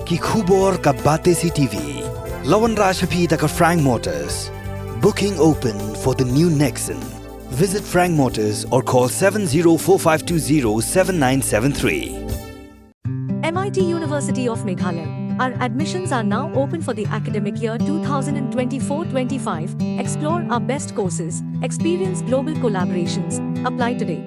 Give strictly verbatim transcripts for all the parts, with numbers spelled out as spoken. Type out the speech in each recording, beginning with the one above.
Ki khubor ka Batesi T V. La wanrah sha phi da ka Frank Motors. Booking open for the new Nexon. Visit Frank Motors or call seven zero four five two zero seven nine seven three. M I T University of Meghalaya. Our admissions are now open for the academic year two thousand twenty-four twenty-five. Explore our best courses, experience global collaborations. Apply today.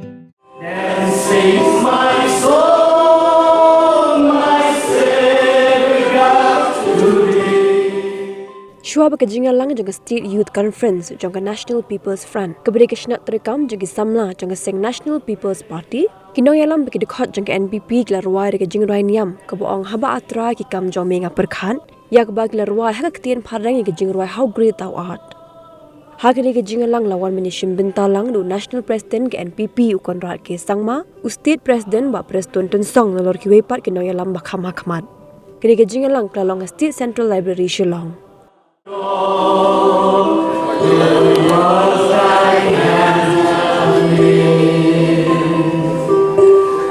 Then sings my soul, my Savior God, to thee. Shuwa ba ka jingïalang jong ka State Youth Conference jong ka National People's Front, kaba dei ka shnat treikam jong ki samla jong ka seng National People's Party, ki nongïalam bad ki dkhot jong ka N P P ki la rwai da ka jingrwai niam kaba ong, Haba A Trai ki kam jong me nga pyrkhat, ïa kaba ki la rwai ha ka ktien phareng ïa ka jingrwai How Great Thou Art. Ha kane ka jingïalang la wan ban ïashim bynta lang da u National President ka N P P u Conrad K Sangma, u State President Bah Prestone Tynsong, nalor kiwei pat ki nongïalam ba kham ha khmat. Kane ka jingïalang ka la long ha State Central Library, Shillong.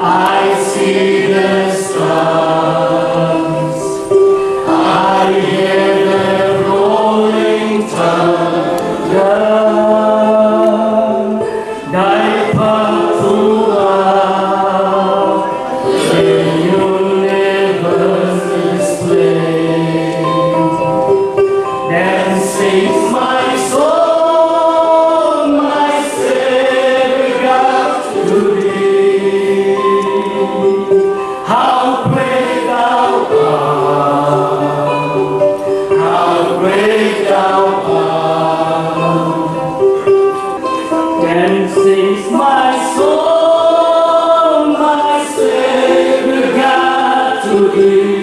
I see the stars, I hear the rolling thunder. Thy path throughout the universe displayed. Then sings my soul, my Savior God, to thee. How great thou art, how great thou art. Then sings my soul, my Savior God, to thee.